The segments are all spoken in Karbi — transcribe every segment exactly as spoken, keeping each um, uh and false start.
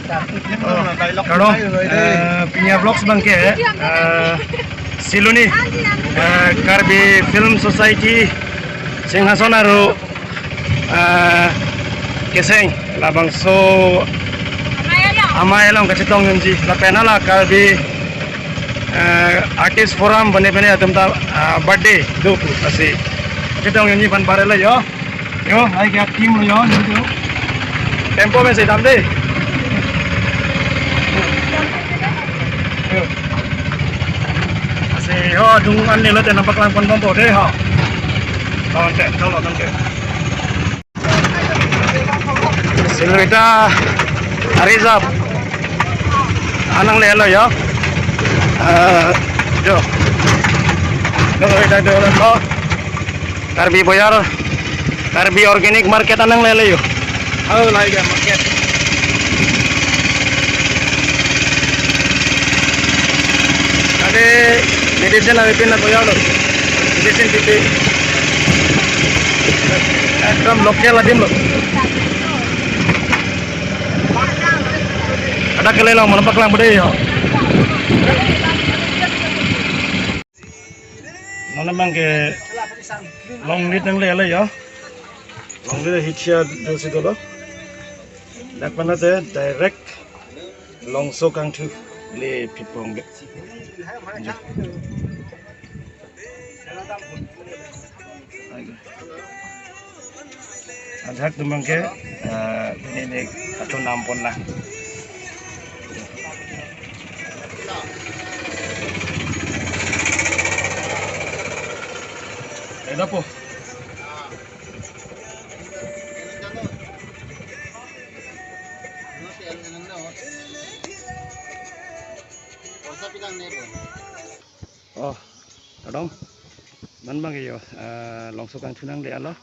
Oh, kardom, eh, pini a-vlogs abangke, eh, Siloni, eh, Karbi Film Society, Singhason aru, eh, Keseng, labangso amei along kachetong unji, lapen hala Karbi, eh, Artist Forum bene bene atum ta, ah, birthday do pu lasi kachetong unji aphan barelo yo. Yo, hai ke team lo yo, yo. Tempo mesen dam de. Yo. Lasi ho, adung an nelo te nangpaklang ponbompo de ho. Ton te, tolo nangke. Silvita Arizap. Anang lelo yo. Eh, yo. Yo, kita dolo. Karbi Boyar, Karbi Organic Market anang lele yo. Oh, lahai ke market. Ade medicine ave pin na koya lo. Medicine pipe. Ekdom local adim lo. Ada kele lo, mana paklang bede yo. Non abangke Longlit nangle ale yo. Longlit hichia dosi dolo. Dak pen te direct Longso Kangthu le phitpong ke. Jo. Ajak tumang ke, eh, ini, ini satu nampon lah. Ada po? Oh, kardom. Non abangke yo, eh, Longso Kangthu nangle alo.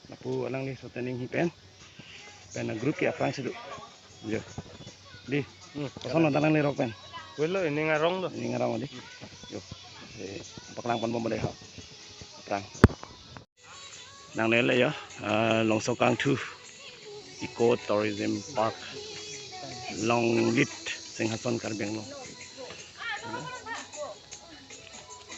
Lapu alangli shooting hi pen. Pen group ke aphrangsi do. Jo. Di. Hmm. Koson lo ta nangle rok pen. Welo, ining arong do. Ining arong di. Jo. Eh, paklang ponbom bede ho. Aphrang. Nangle le yo, eh, Longso Kangthu Eco Tourism Park, Longlit, Singhason, Karbi Anglong.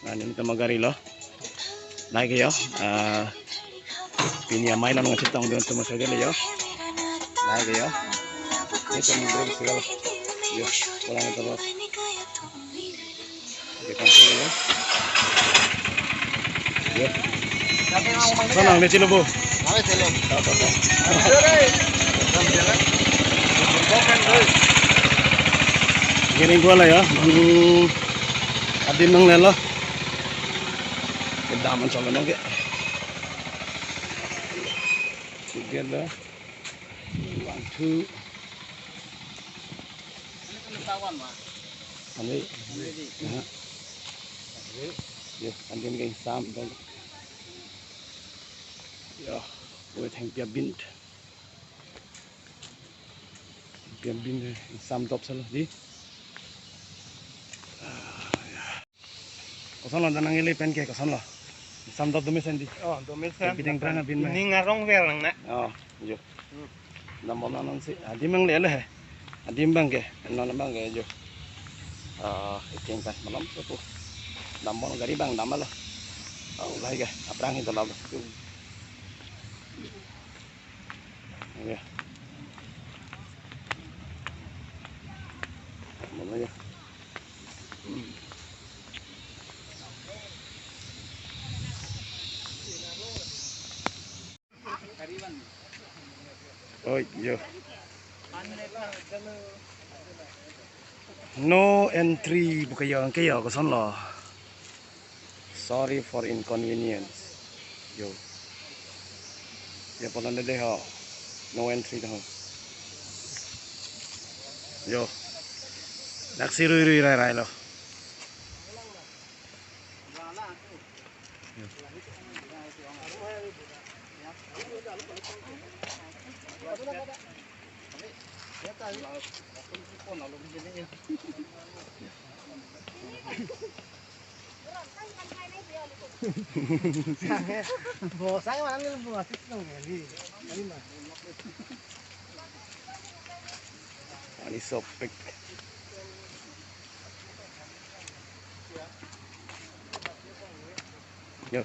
Nah, ini tema gari lo. Lahai ke yo, eh, pini amei along kachetong dun tema saja le yo. Lahai ke yo. Ini tema gari segala. Yo, pulang terus. Sana, nangle chelo bo. Gini gua lah ya. Hmm. Adim nanglelo. Kedam an chalo nangke. Together. One, two. Ani. Aha. Yo, andim ke sam dong. Yo, we thang pia bin. Pia bin sam top sel di. Koson lo ta nangle pen ke koson lo. Sam dop do mesen di. Oh, do mesen. Bideng prang abin mai. Ining arong ver nang na. Oh, jo. Hmm. Dambom nang nang si. Adim nangle le he. Adim abangke. Non abangke jo. Ah, iting kan malam so po. Dambom gari abang dam lo. Oh, lahai ke. Aphrang hi dalam. Ya. Mana ya? Oi, yo. No entry pu ke yo, ke yo, koson lo. Sorry for inconvenience. Yo. Ya, pulang dede ho. No entry ho. Yo. Daksi rui rui rai rai lo. Isopik. Yo.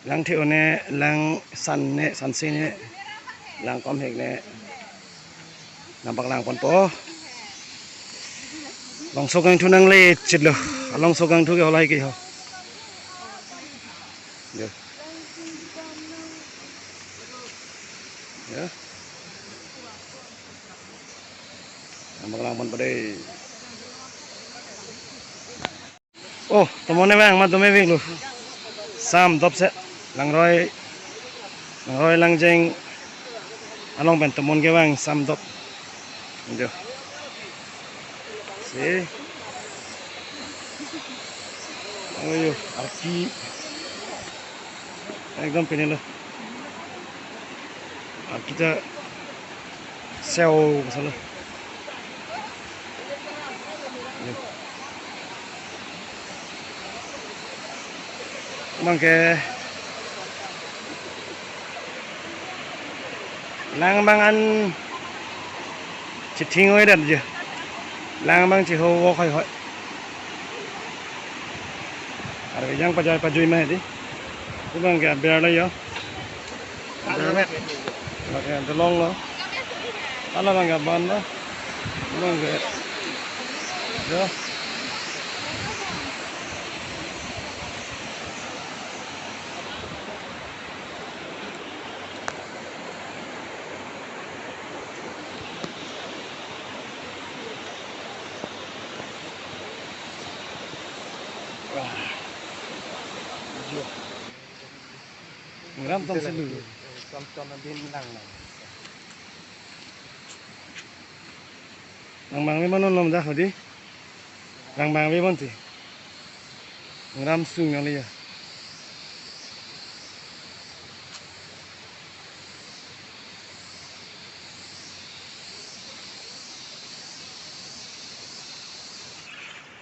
Lang the-o ne, lang san ne, san si ne, lang kom hek ne. Nangpaklang ponpo. Longso kangthu nangle chitlo. Longso kangthu ke holai ke ho. Yo. Ya. Nangpaklang ponpo dei. Oh, tomon ne bang, mat dome veklo. Sam dopse, langroi, langroi langjeng along pen tomon ke bang, sam dop. Jo. Si. Oh, yo, arki. Ekdom pine lo. Arki ta seo masalo. Bang ke lang bang an chithing oi dan je. Lang bang chiho wo khoi khoi. Arve jang pajai pajui ma hedi. Kubang ke aber lo yo. Lake dolong lo. Ala bang ke ban lo. Kubang ke. Yo. Ngram tong selu. Tom tom din lang lang. Lang bang me manon lom dah hodi. Lang bang me bonti. Ngram sung yang liya.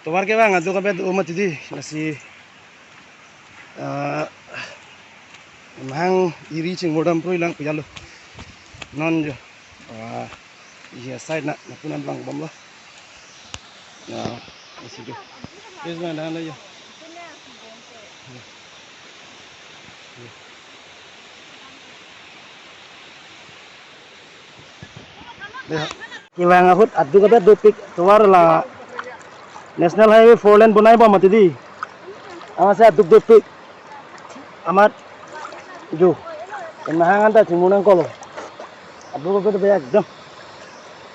Tovar ke bang aduk abet do mati di, lasi, ah, mahang iri chingmur dam prui lang piyalo. Non jo. Ah, iya side na, na punan bang bom lo. Na, isi jo. Terus na dan lo jo. Kevang ahut aduk abet dopik tovar la National Highway four lane bonai bom mati di. Amatsi aduk dopik. Amat ju. Pen mahang anta chingmur nangkoklo. Aduk abet dopik ekdom.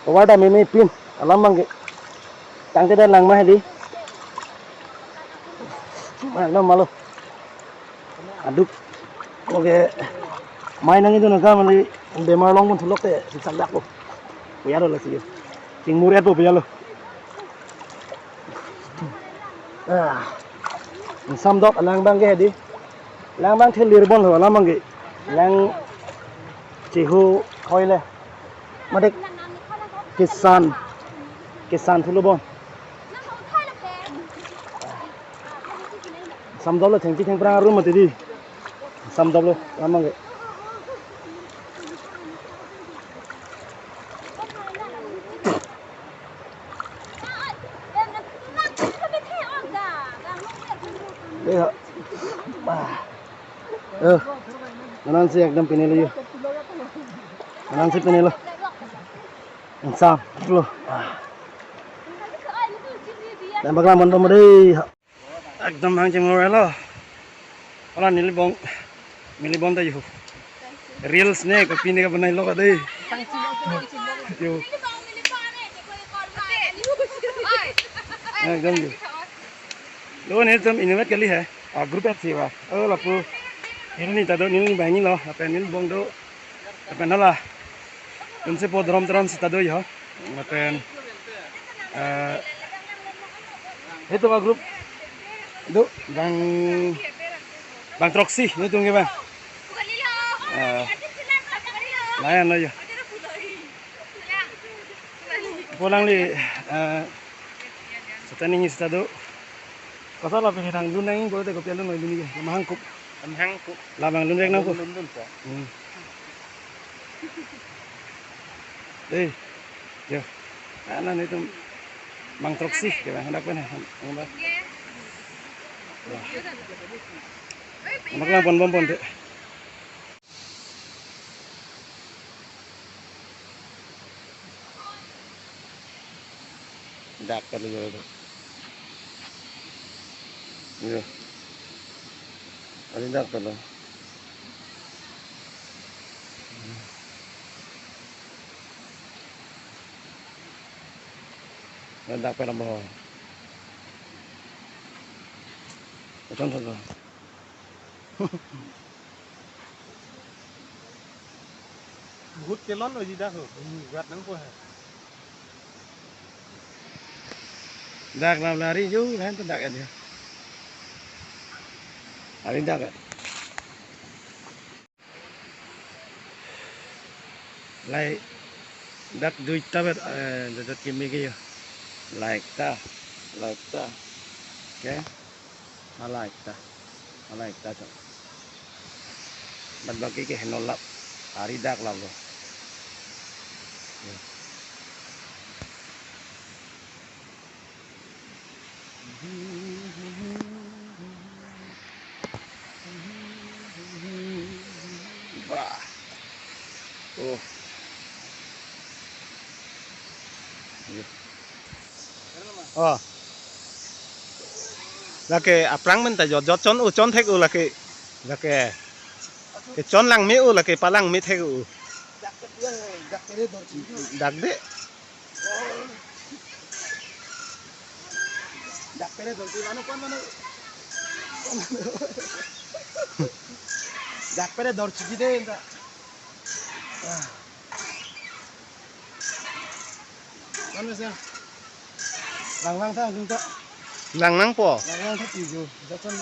Tovar ta meme pin. Alam bang ke. Tangte dan lang ma hedi. Ma lo ma lo. Aduk. Oke. Mai nang itu nang kali bemar long pon thulok te siksak dak lo. Piyalo lasi. Chingmur et po piyalo. Ah. Sam dop lang bang ke hedi. Lang bang thelir bon lo lang bang ke. Lang chiho khoi le. Madik kisan. Kisan thulo bon. Sam dop lo thengchi thengphrang arum mati di. Sam dop lo, lang bang ke. Dei ha. Ah. Eh, nangsi ekdom pine lo yo. Nangsi pine lo. Sam lo. Ah. Dan bakla mon pamade. Ekdom hang chingmur lo. Hala neli bong, neli bong ta yo. Reels ne kopi ne ka banai lo ka dei. Yo. Ekdom yo. Lo nelitum inutvet kali he. Ah, group et si ba. Oh, lapu. Neli ta do, neli banghini lo. Lapen neli bong do. Lapen hala. Yun si po drom drom sita do yo. Lapen, eh, itu ba group. Do, bang, bang throksi, nelitum ke bang. Eh, layan lo yo. Pulang li, eh, Kata ning sita do. Kata lapen hedang lun nang bolo te kopi alun noi lun ni ke. Mahang kup. Mahang kup. Labang lun rek nang ko. Lun lun sa. Hmm. Eh. Yo. Ana ni tum mangtrok si ke bang hendak pen. Hendak. Wah. Anak lang pon bom pon te. Dak kali ya. Iya. Kali dak kali. Dak pala boho. Betul betul. Bahut kelon lo ji dak ho. Hmm, gat nang ko hai. Dak lam lari ju lain tu dak ya dia. Hari dak ya. Lai dak duita bet, eh, dodot kimi ke yo. Lai ta, lai ta. Okay. Halai ta. Halai ta to. Bad baki ke henolap. Hari dak lalo. Bah. Oh. Iya. Oh. Lake aphrang men ta jot jot chon-o chon thek-o lake. Lake. Ke chon lang me-o lake palang me thek-o. Dak de. Dak pere dor manu kon manu. Dak pere dor chiki de enta. Ah. Kan masa. Lang lang ta, lang ta. Lang lang po. Lang lang ta tigo. Jatsan.